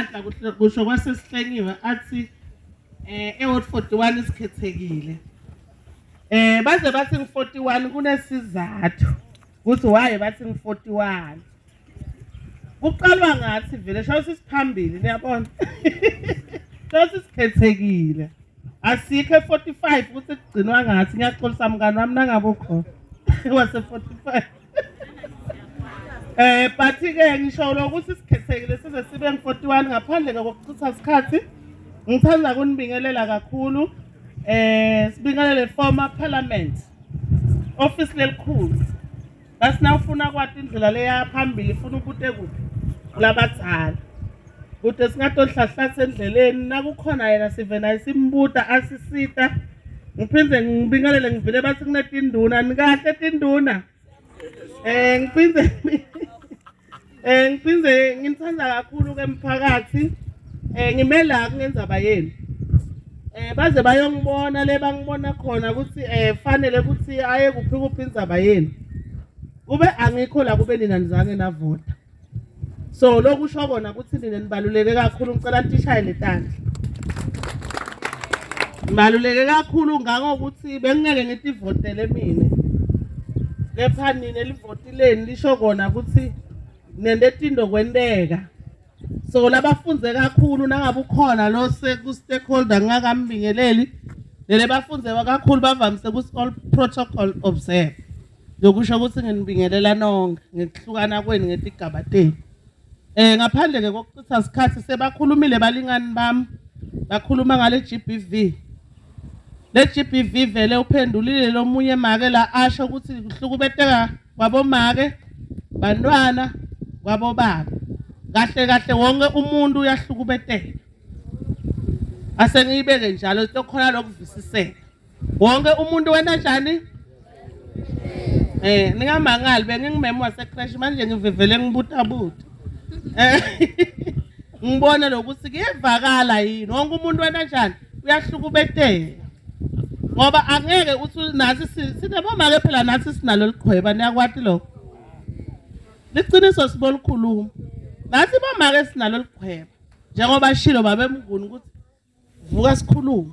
Ngenhlanhla kusho kwasesihlengiwe athi eWard 41 isikhethekile. Baze bathi ngi-41 kunesizathu ukuthi why bathi ngi-41. Kuqalwa ngathi vele shayo sisiphambili niyabona. Shayo sisikhethekile. Asikho e-45 ukuthi kugcinwa ngathi ngiyaxolisa mngani wami nangabe ukhona wase 45. But ke ngisho lokuthi sikhethekile size sibe ngu-41 ngaphandle kokuchitha isikhathi. Ngithanda kunibingelela kakhulu. Sibingelele former parliament office lelikhulu. Basi nawufuna kwati indlela leya phambili ifuna ubute kuphi kulabadzala. Kude singatohlahlatha endleleni nakukhona yena sive naye simbuta asisita. Ngiphinde ngibingelele ngivile bathi kunetinduna nikahle tinduna. Ngiphinde ngiphinde ngithanda kakhulu ke mphakathi. Ngime la kungenzaba yenu. Baze bayongibona le bangibona khona ukuthi fanele ukuthi aye kuphi kuphi indzaba yenu. Kube angikho la kube nina nizange navota. So lokusho kona ukuthi nina nibaluleke kakhulu ngicela nitishayele tandla. Nibaluleke kakhulu ngangokuthi bengingeke ngithi ivotele mina. Kepha nina livotileni lisho kona ukuthi nente tindo kwenteka. So labafunze kakhulu nangabe ukhona lo seku stakeholder ngingakambingeleli lele bafunze kakhulu bavamise ukuthi all protocol observe. Lokusho ukuthi nginibingelela nonke ngekuhlukana kwenu ngetigaba tenu. Ngaphandle ke kokuchitha isikhathi sebakhulumile balingani bami bakhuluma ngale GBV. Le GBV vele uphendulile lomunye make la asho ukuthi kuhlukubeteka kwabomake bantwana kwabobaba. Kahle kahle wonke umuntu uyahlukubeteka. Asengiyibeke njalo tokhona lokuvisiseka. Wonke umuntu wena njani? Ningamangali bengingumeme wase-creche manje ngivevele ngibutabuta. Ngibone lokuthi kuyevakala yini wonke umuntu wena njani uyahlukubeteka. Ngoba angeke uthi nathi sinabomake phela nathi sinalo liqhweba niyakwati lokho. Liqiniso sibolikhuluma. Nathi bomake sinalo liqhweba. Njengoba shilo babemnguni ukuthi vuka sikhulume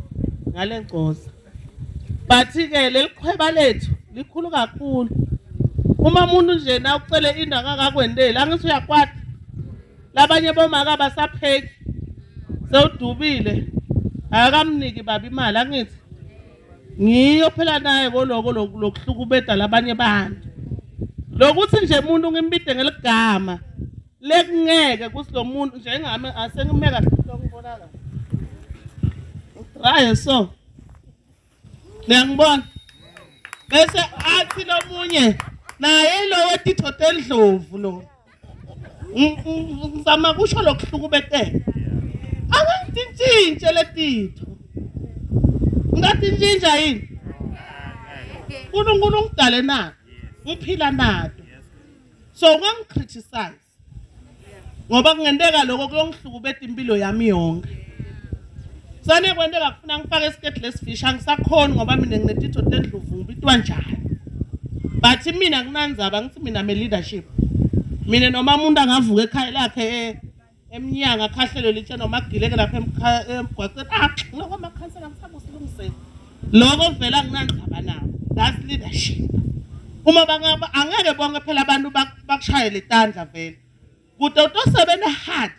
ngale ngcoza. But ke leli qhweba lethu likhulu kakhulu. Uma umuntu nje na ucele into akakakwendeli angithi uyakwata. Labanye bomaka abasapheki. Sewudubile. Akamniki baba imali angithi. Ngiyo phela naye koloko lokuhlukubeda labanye bantu. Lokuthi nje umuntu ngimbide ngeligama lekungeke kuthi lo muntu njengami asengime kahle ngibonakala. Ngidraye so. Niyangibona? Bese athi lomunye naye lo wetitho tendlovu lo. Ngizama kusho lokuhlukubeteka. Angintshintshe letitho. Ngingatintshintsha yini? uNkulunkulu ungidale na? Ngiphila nato. So ungangicriticize. Ngoba kungenteka lokho kuyongihlukubeta impilo yami yonke. Sane kwenteka kufuna ngifake isiketi lesifisha angisakhoni ngoba mina nginetitho tendlovu ngibitwa njani. But mina kunandzaba ngithi mina me leadership. Mina noma umuntu angavuka ekhaya lakhe emnyango akhahlelwe litshe noma agileke lapha emgwaqeni ah lokho amakhansela ngisakusilungisela. Lokho vele anginandzaba nabo. That's leadership. Uma bangaba angeke bonke phela abantu bakushayele itandla vele. Kude utosebenza hard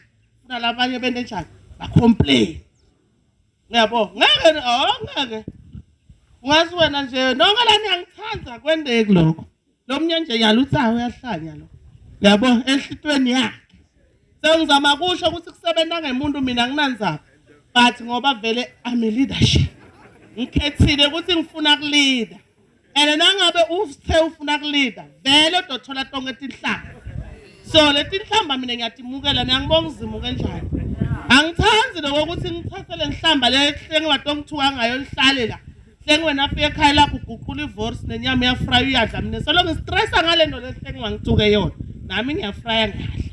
kunalabanye bente njani bacomplain. Uyabo? Ngeke oh ngeke. Ungazi wena nje nonke la niyangithanda kwendeki lokho. Lo mnye nje yalutha uyahlanya lo. Uyabo enhlitweni yakhe. Sengizama kusho ukuthi kusebenza ngemuntu mina nginandzaba. But ngoba vele I'm a leadership. Ngikhethile ukuthi ngifuna kuleader. And nangabe uthe ufuna kuleader vele udothola tonke tinhlamba. So letinhlamba mina ngiyatimukela niyangibonga uzimuke njani. Angithandi lokho ukuthi ngithathe le nhlamba le hlengiwa tongithuka ngayo lihlale la. Hlengiwe nafika ekhaya lakho uguqula ivorce nenyama uyafraya uyadla mina solo ngistressa ngale nto le hlengiwa ngithuke yona. Nami ngiyafraya ngiyadla.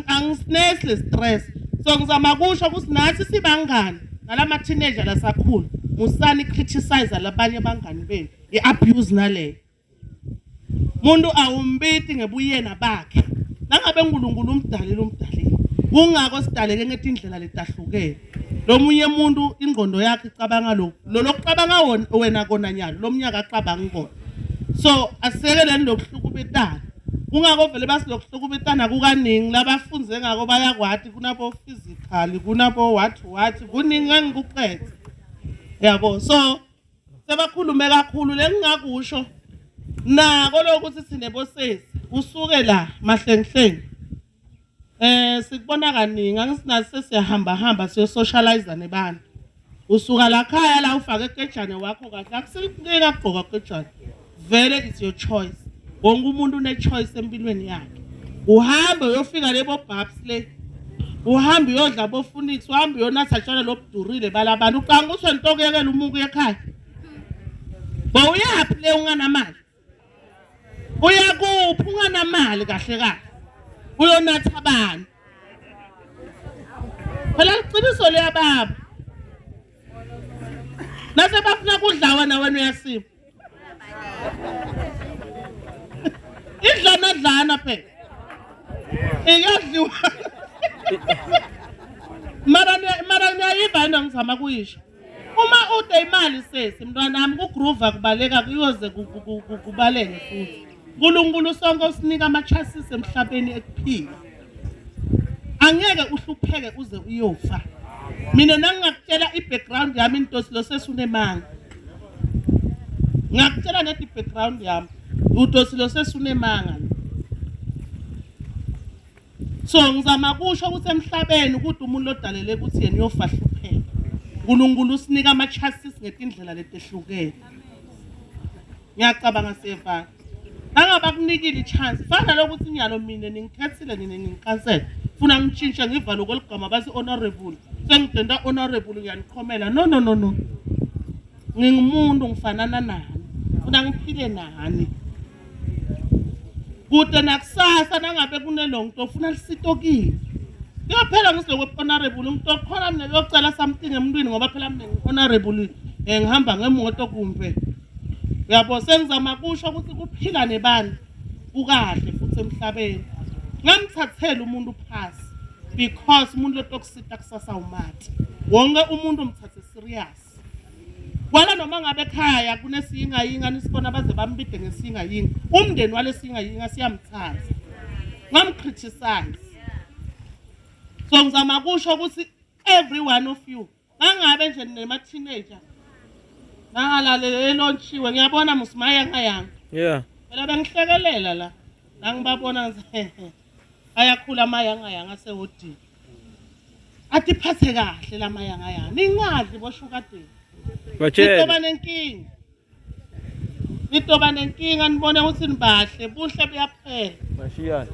Angisinesi le stress. So ngizama kusho ukuthi nathi sibangani nalama teenager lasakhula. Musani criticize labanye bangani benu. I-abuse naleyo. Muntu awumbiti ngebuyena bakhe. Nangabe uNkulunkulu umdalile umdalile. Kungako sidaleke ngetindlela letahlukene. Lomunye umuntu ingqondo yakhe icabanga lokhu. Lo lokucabanga wena kona nyalo, lomnyaka acabanga kona. So asiyekeleni lokuhlukubetana. Kungako vele basilokuhlukubetana kukaningi labafunze ngako bayakwati kunabo physically, kunabo what what, kuningi engikuqedze. Yabo. So sebakhulume kakhulu lengingakusho nako lokuthi sine bosesi usuke la mahlengihlenge sikubona kaningi angisinazi sesiyahamba hamba siyo socialize nebantu usuka la khaya la ufake ekejane wakho kahle akusinkinga kugqoka kejane vele it's your choice wonke umuntu une choice empilweni yakhe uhambe uyofika lebo babs le uhambe uyodla bo Phoenix uhambe uyonatha tshwala lobudurile balabantu ucanga ukuthi wena tokuyekela umuku ekhaya bowuyaphi le unganamali uyakuphi unganamali kahle kahle uyonatha bani phela liqiniso liyababa nase bafuna kudla wena wena uyasima idlana dlana phela iyadliwa mara mara niyayiva into ngizama kuyisho uma ude imali sesi mntwanami kugroove kubaleka kuyoze kubaleke futhi uNkulunkulu sonke usinika ama-chances emhlabeni ekuphila angeke uhlupheke uze uyofa mina nangingakutshela i-background yami intosi lo sesunemanga ngakutshela nedi i-background yami udosi lo sesunemanga so ngizama kusho ukuthi emhlabeni ukuthi umuntu lodalele ukuthi yena uyofa hlupheka uNkulunkulu usinika ama-chances ngetindlela letehlukene ngiyacabanga siyefana nangabakunikile i-chance fana lokuthi inyalo mina ningikhethile nina ngingikhansela funa ngitshintshe ngivale okweligama bathi honorable sengidenda honorable ngiyaniqhomela no no no no ngingumuntu ngifanana nani funa ngiphile nani kude nakusasa nangabe kunelonto ufuna lisitokile kuyophela ngisilokwe honorable umuntu okhona mina kuyocela something emntwini ngoba phela mina ngi-honorable ngihamba ngemoto kumbe uyabo sengizama kusho ukuthi kuphila nebantu kukahle futhi emhlabeni ngamthathela umuntu phasi because umuntu lotokusita kusasa umati wonke umuntu umthathe serious kwala noma ngabe ekhaya kunesiyingayinga nisibona baze bambide ngesiyingayinga umndeni walesiyingayinga siyamthatha ngamcriticize so ngizama kusho ukuthi every one of you Mangabe nje nema teenager bangalaleli elontshiwe ngiyabona musimaya ngayanga. Yeah. Phela bengihlekelela la. Ngangibabona ngithi ayakhula amayanga yanga asewodini. Athi phathe kahle lamayanga yanga. Ningadli boshukadeni. Batshele. Nitoba nenkinga. Nitoba nenkinga nibone ukuthi nibahle, buhle buyaphela. Bashiyane.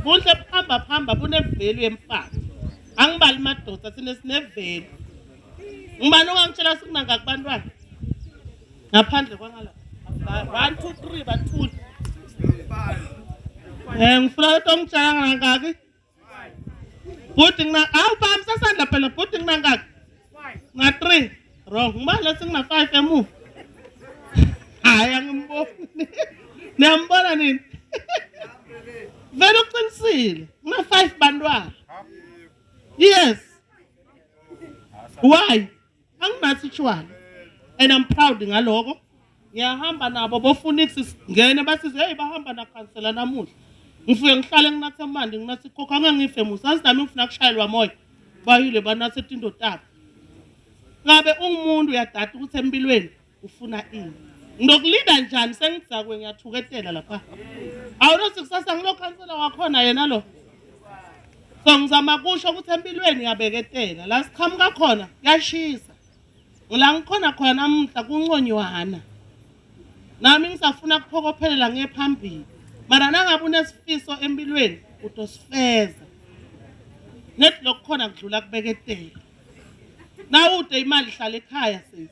Buhle buhamba phamba bunevalue yemfazi. Angibali madoda thina sinevalue. Ngubani ongangitshela sikunangaki bantwana? Ngaphandle kwangala. 1 2 3 bathule. Ngifuna ukuthi ongitshela ngangaki? Bhuti ngina awu bamsa sandla phela bhuti nginangaki? Nga 3. Wrong. Ngibani lethi ngina 5 emuva? Hayi angimboni. Niyambona nini? Vele uqinisile. Ngina 5 bantwana. Yes. Why? Anginathi tshwala. And I'm proud ngaloko. Ngiyahamba nabo boFunix singene bathi hey bahamba nakhansela namuhla. Ngifike ngihlale nginathe amanzi nginathe ikhokho angeke ngife musa anzi nami ngifuna kushayelwa moya. Bayile banathe tinto tabo. Ngabe ungumuntu uyadada ukuthi empilweni ufuna ini. Nginokulinda njani sengizakwe ngiyathuketela lapha. Awunothi kusasa ngilokhansela wakhona yena lo. So ngizama kusho ukuthi empilweni uyabeketela la siqhamuka khona kuyashisa. La ngikhona khona namuhla kunconywana. Nami ngisafuna kuphokophelela ngiye phambili. Mara nangabe unesifiso empilweni utosifeza. Nethi lokukhona kudlula kubeketela. Nawude imali hlala ekhaya sisi.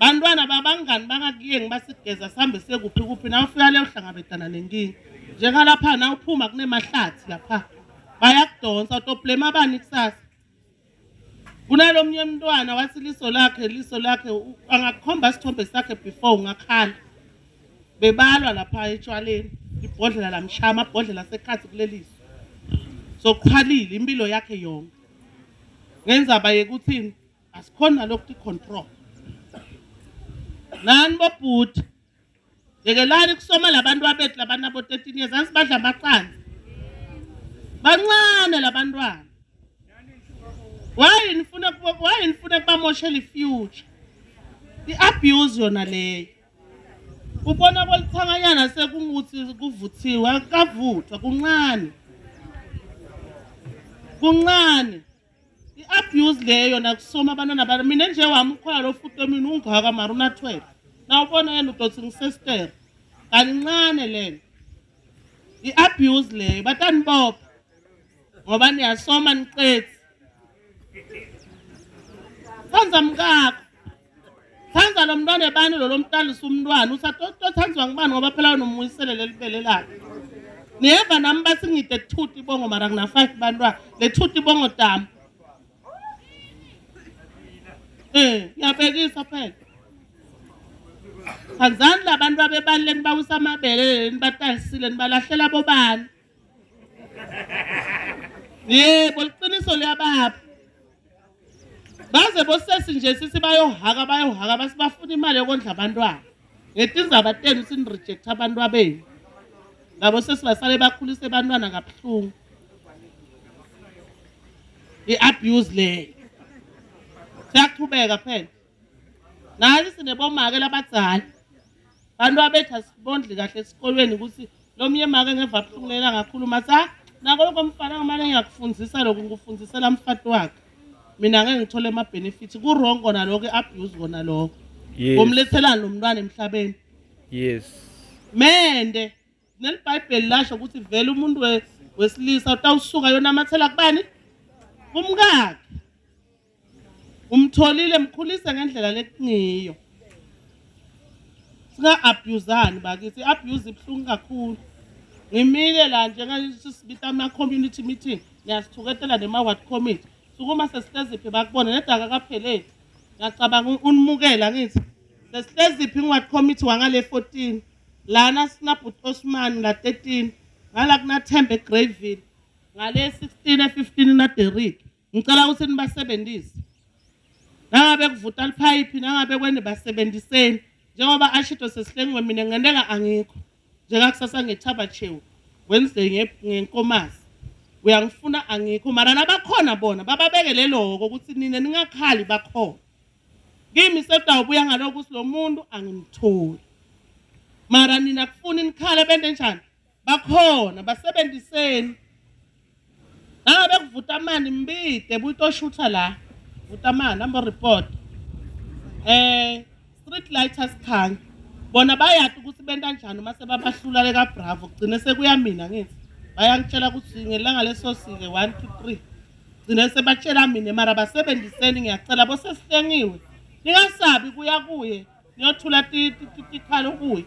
Bantwana babangani bangakuyengi basigeza sihambe sekuphi kuphi nawe ufika le uhlangabetana nenkinga. Njengalapha na uphuma kunemahlathi lapha. Bayakudonsa utoblema bani kusasa. Kunalomnye umntwana wathi liso lakhe liso lakhe angakukhomba isithombe sakhe before ungakhala. Bebalwa lapha etshwaleni. Ibhodlela lamshaya amabhodlela asekhathi kuleliso. So qhwalile impilo yakhe yonke. Ngenzaba yekuthini asikhona nalokhu control. Nani bobhuti yekelani kusoma labantu abethu labanabo 13 years asibadla amaqanda. Bancane labantwana. Why nifuna why nifuna kubamoshela ifuture? I-abuse yona leyo. Ubona kwelithanganyana sekungukuthi kuvuthiwe akukavuthwa kuncane. Kuncane. I-abuse leyo nakusoma abantwana bami. Mina nje wami ukhona lo futhi mina ungaka mara una 12. Nawubona yena udothi ngisestere. Kancane lento. I-abuse leyo batanibopha. Ngoba niyasoma niqedze. Thanda mkakho. Thanda lo mntwana ebani lo lomtalisa umntwana usatothandzwa ngubani ngoba phela unomuyisele leli bele lakhe. Niyeva nami bathi ngide 2 tibongo mara ngina 5 bantwana. Le 2 tibongo tami. Eh, ngiyabekisa phela. Thandzani labantu abebaleni bawisa amabele nibatalisile nibalahlela bobani. Yebo, liqiniso liyababa. Baze bosesi nje sithi bayohaka bayohaka basi bafuna imali yokondla abantwana. Ngetindzaba tenu sinireject abantu abenu. Labo sesi basale bakhulise abantwana kabuhlungu. I-abuse leyo. Siyaqhubeka phela. Nathi sinebomake labadzala. Bantu abethu asibondli kahle esikolweni ukuthi lo mnye make ngeva buhlungu ngakhuluma athi ah nako lokho mfana ngimane ngiyakufundisa lokhu ngikufundisela mfati wakhe. Mina ngeke ngithole ama-benefits ku-wrong kona lokho i-abuse kona lokho. Yes. Umlethelani lo mntwana emhlabeni? Yes. Mende nelibhayibheli lasho ukuthi vele umuntu wesilisa utawusuka yonamathela kubani? Kumkakhe. Umtholile mkhulise ngendlela lekungiyo. Singa-abusani bakithi, i-abuse ibuhlungu kakhulu. Ngimile la njengasibita ama-community meeting, niyasithuketela nema-ward committee. Sukuma sesihleziphi bakubone nedaka kapheleli. Ngiyacabanga unimukela ngithi sesihleziphi ngi-ward committee wangale 14. Lana sinabhuti Osman la 13, ngala kunaThembe eGreyville, ngale 16 e15 naDerrick. Ngicela ukuthi nibasebenzise. Nangabe kuvuta liphayiphi nangabe kwene basebenziseni. Njengoba ashito sesihlengiwe mina ngenteka angikho. Njengakusasa ngethaba chewu Wednesday ngenkomazi. Uyangifuna angikho mara nabakhona bona bababekele lokho ukuthi nina ningakhali bakhona. Kimi setawubuya ngalokho ukuthi lo muntu angimtholi. Mara nina kufuni nikhale bente njani? Bakhona basebenziseni. Nangabe kuvuta amani mbide buyitoshutha la. Vuta amani hamba report. Street light asikhanya. Bona bayati ukuthi benta njani uma sebabahlula le ka Bravo kugcine sekuya mina ngithi. Bayangitshela ukuthi ngelanga lesosike 1 2 3. Gcine sebatshela mina mara basebenziseni ngiyacela bosesihlengiwe. Ningasabi kuya kuye. Niyothula tikhalo kuye.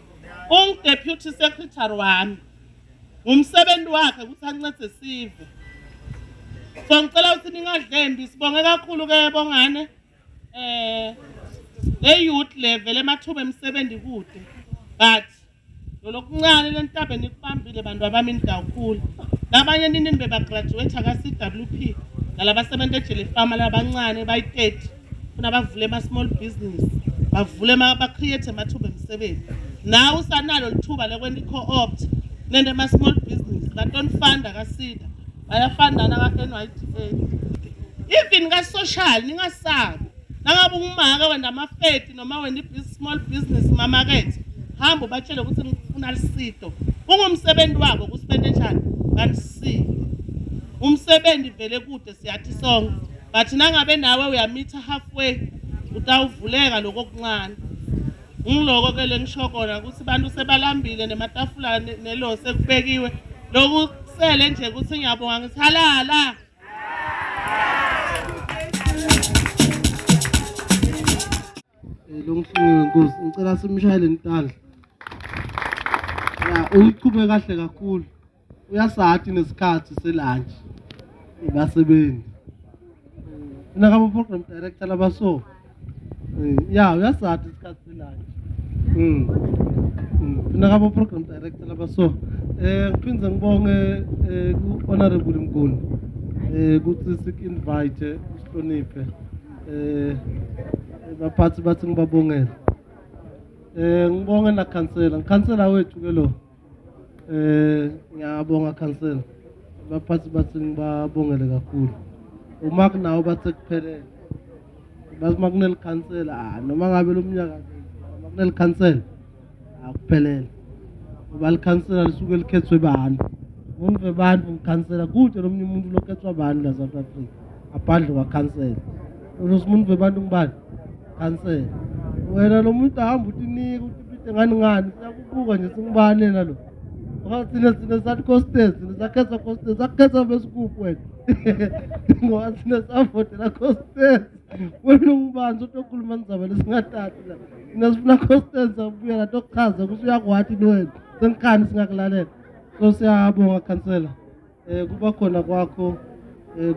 Ungu-deputy secretary wami. Ngumsebenzi wakhe ukuthi ancede sive. So ngicela ukuthi ningadlembi sibonge kakhulu ke bongane. Le youth level emathuba emisebenzi kude. But lolokuncane lentabe nikubambile bantu abami nidawukhula. Labanye nini beba graduate ka CWP nalabasebenza ejele farm labancane bayi-30 funa bavule ama small business bavule ba create amathuba emisebenzi. Nawe usanalo lithuba lekwenta i-co-op nende ama small business batonifunda ka SEDA bayafundana ka NYDA even ka social ningasabi. Nangabe ungumaka wena amafeti noma wena i-small business mamakethe hamba ubatshele ukuthi ngifuna lisito. Ungumsebenzi wabo ukuthi bente njani banisike. Umsebenzi vele kude siyathi sonke but nangabe nawe uyamitha halfway utawuvuleka lokho okuncane. Ngiloko ke lengisho kona ukuthi abantu sebalambile nematafula nelo sekubekiwe. Lokhu kusele nje ukuthi ngiyabonga ngithi halala. Lo mhlungu wenkosi ngicela simshayele intandla. Ya uyiqhube kahle kakhulu. Uyasathi nesikhathi selunch. Basebenzi. Mina kabo program director labaso. Ya uyasathi isikhathi selunch. Mina kabo program director labaso. Ngiphinde ngibonge ku Honorable Mnguni ukuthi sik invite usihloniphe baphathi bathi ngibabongele. Ngibonge na khansela, ngikhansela wethu ke lo. Ngiyabonga khansela. Baphathi bathi ngibabongele kakhulu. Uma kunawo bathe kuphelele. Bathi uma kunelikhansela ah noma ngabe lo mnyaka uma kunelikhansela akuphelele. Ngoba likhansela lisuke likhethwe bantu. Umuntu webantu ngikhansela kude lomunye umuntu lokhethwa abantu la South Africa. Ngaphandle kwakhansela. Umuntu webantu ngubani? Khansela. Wena lo muntu ahamba utinika utipite ngani ngani siyakubuka nje singubani yena lo. Ngoba thina thina sathi Costes, thina sakhetha Costes, sakhetha besikuphi wena. Ngoba thina savotela Costes. Wena ungubani sotokhuluma nizaba lesingatati la. Thina sifuna Costes abuya la tokuchaza ukuthi uyakwati wena. Sengikhani singakulalela. So siyabonga khansela. Kuba khona kwakho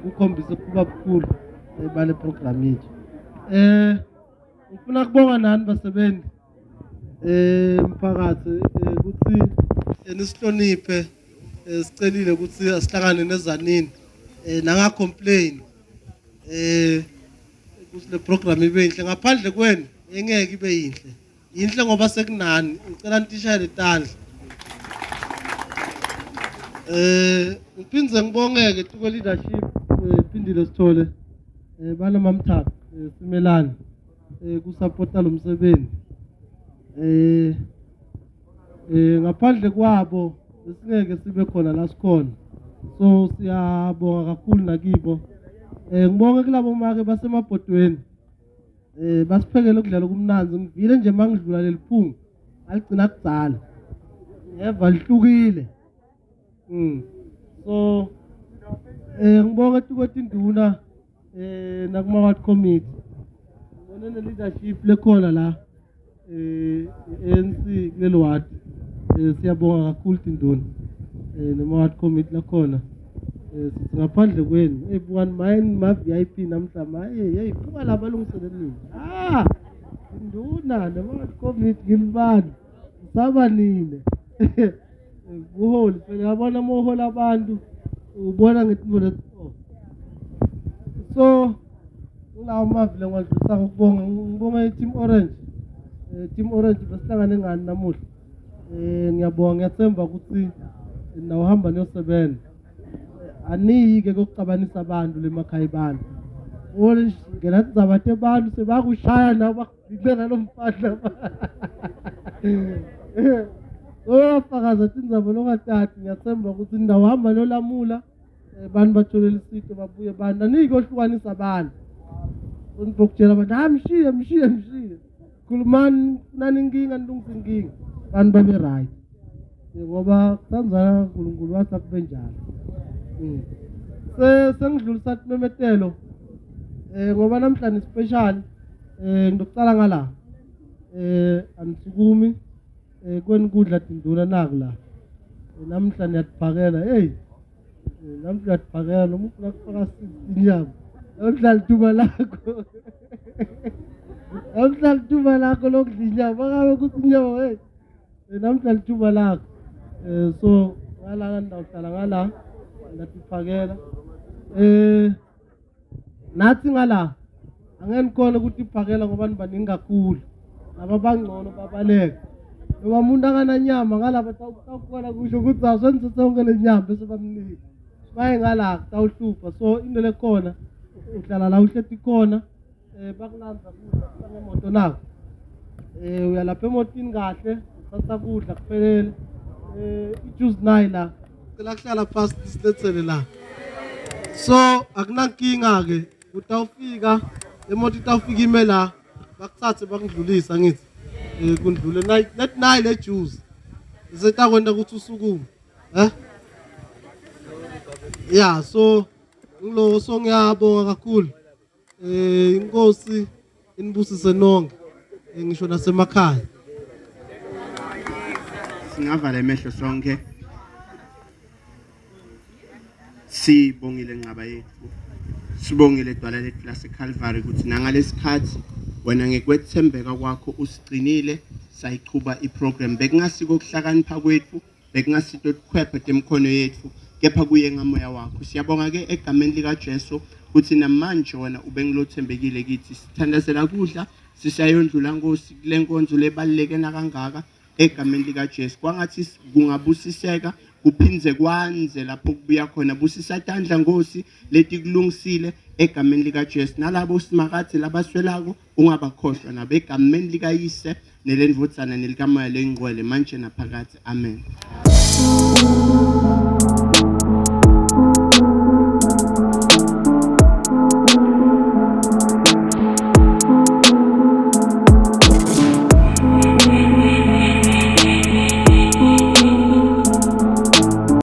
kukhombisa ukuba bukhulu bale program yethu. Ngifuna kubonga nani basebenzi mphakathi ukuthi nisihloniphe sicelile ukuthi asihlangane nezanini nanga complain ukuthi le program ibe yinhle ngaphandle kwenu engeke ibe yinhle. Yinhle ngoba sekunani ngicela nitishayele tandla. Ngiphinde ngibongeke tuko leadership Phindile Sithole bana Mamthaba Simelane kusupporta lo msebenzi. Ngaphandle kwabo besingeke sibe khona la sikhona. So siyabonga kakhulu nakibo. Ngibonge kulabo make basemabhodweni. Basiphekele ukudlala okumnanzi ngivile nje mangidlula leli phunga aligcina kudzala. Ngeva lihlukile. So ngibonge tukwetinduna nakuma ward committee. Ngibone ne leadership lekhona la ANC kuleli ward. Siyabonga kakhulu tinduna nema ward committee lakhona. Sithi ngaphandle kwenu bukani maye ma VIP namhla maye hey buka laba balungisele nini. Induna nema ward committee ngilibani. Saba nini. Buholi phela yabona uma uhola abantu ubona ngetinto leti. So ngulawo mavile ngiwadlulisa ngokubonga ngibonga i-Team Orange. Team Orange besihlangane ngani namuhla. Ngiyabonga ngiyathemba ukuthi nawuhamba niyosebenza. Aniyi-ke kokuxabanisa abantu lemakhaya abantu. Orange ngena sizabate abantu sebakushaya nabo bakugcina lo mfana. Oyofakaza tindzaba longatati ngiyathemba ukuthi nidawuhamba niyolamula bantu bathole lisito babuye bantu aniki kohlukanisa abantu. Nibokutshela abantu hayi mshiye mshiye mshiye. Khulumani funani inkinga nilungise inkinga abantu babe right. Ngoba kusanzana uNkulunkulu wathi akube njalo. Sengidlulisa timemetelo ngoba namhla ni special ngizokucala ngala. Anisukumi kweni kudla tinduna naku la. Namhla niyatiphakela hey. Namhla uyatiphakela noma ufuna kufaka inyama. Namhla lithuba lakho. Namhla lithuba lakho lokudla inyama ngabe kuthi inyama hey. Namhla lithuba lakho. So ngala ndawuhlala ngala ndatiphakela. Nathi ngala angeke nikhone ukuthi iphakela ngoba nibaningi kakhulu. Laba bangcono babaleka. Noma umuntu angananyama ngalaba tawukhona kusho ukuthi awusenze sonke le nyama bese bamnika. Baye ngala kutawuhlupha. So into lekhona uhlala la uhleti khona bakulanza kudla ngemoto nako. Uya lapha emotini kahle uthatha kudla kuphelele. I-juice nayi la. Cela kuhlala phansi silethele la. So akunankinga ke utawufika emoto itawufika ime la bakuthathe bakundlulisa ngithi kundlule nayi let nayi le juice isetakwenta ukuthi usukume yeah so ngilo so ngiyabonga kakhulu inkosi inibusise nonke ngisho nasemakhaya. Singavala emehlo sonke. Sibongile nqaba yethu. Sibongile dwala lethu laseCalvary ukuthi nangalesikhathi wena ngekwethembeka kwakho usigcinile sayiqhuba iprogram. Bekungasiko ukuhlakanipha kwethu Bekungasito tikhwephe temikhono yethu kepha kuye ngamoya wakho. Siyabonga ke egameni likaJesu ukuthi namanje wena ubengilothembekile kithi. Sithandazela kudla sisayondlula Nkosi kule nkonzo lebaluleke nakangaka egameni likaJesu. Kwangathi kungabusiseka kuphindze kwanze lapho kubuya khona. Busisa tandla Nkosi letikulungisile egameni likaJesu. Nalabo simakadze labaswelako ungabakhohlwa nabo egameni likaYise nelendvodzana nelikaMoya lengcwele manje naphakadze. Amen.